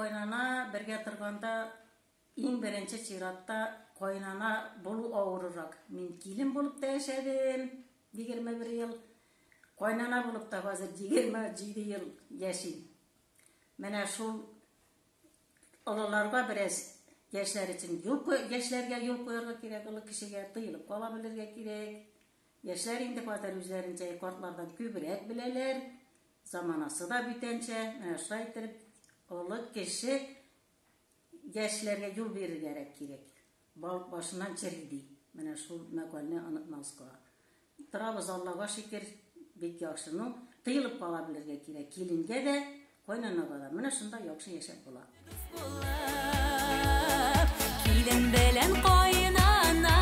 кайнана бергә торганда иң беренче чиратта кайнана булу авыррак. Мин килен булып та яшәдем 21 ел. Кайнана булып та хәзер 27 ел яшим. Менә шул олыларга бераз яшьләр өчен юл яшьләргә юл куярга кирәк, олы кешегә тыелып кала белергә кирәк. Яшьләр инде хәзер үзләренчә картлардан күбрәк беләләр. Заманасы да бүтәнчә. Менә шулай итеп олы кеше яшьләргә юл бирергә кирәк. Балык башыннан чери ди. Менә шул мәкальне онытмаска. Торабыз Аллага шөкер, бик яхшы. Ну, тыелып кала белергә кирәк. Киленгә дә, кайнанага да. Менә шунда яхшы яшәп була. Килен белән кайнана,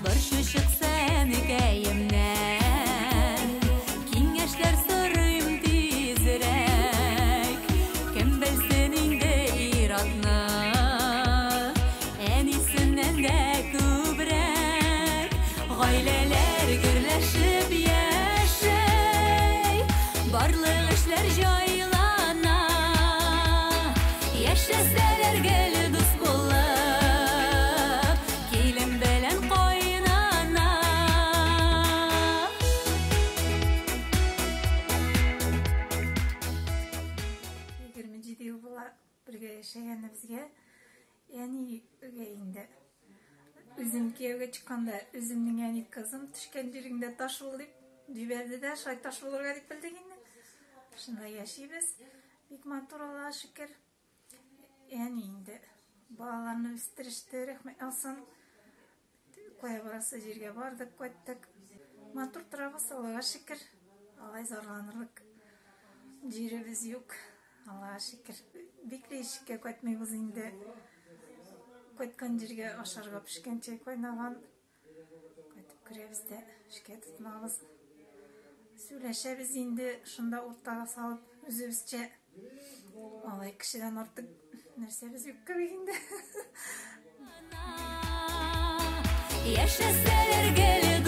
борчу чыкса әнкәемнән, киңәшләр сорыйм тизрәк. Кем белсен инде ир-атны, әнисеннән дә күбрәк. Гаиләләр гөрләшеп яшәй, барлык эшләр җайлана. Яшәсәләр гел дус булып, килен белән кайнана. 27 ел була бергә яшәгәнебезгә. Әнигә инде. Үзем кияүгә чыкканда үземнең әни кызым төшкән җиреңдә таш бул дип җибәрде дә, шулай таш булырга дип белдек инде. Шунда яшибез. Бик матур, Аллага шөкер. Әни инде балаларны үстереште, рәхмәт яусын. Кая барасы җиргә бардык, кайттык. Матур торабыз, Аллага шөкер. Алай зарланырлык җиребез юк. Аллага шөкер. Бикле ишеккә кайтмыйбыз инде. Кайткан җиргә ашарга пешкән чәй кайнаган. Кайтып керәбез дә эшкә тотынабыз. Сөйләшәбез инде шунда уртага салып үзебезчә. Алай кешедән артык нәрсәбез юк кебек инде. Яшәсәләр гел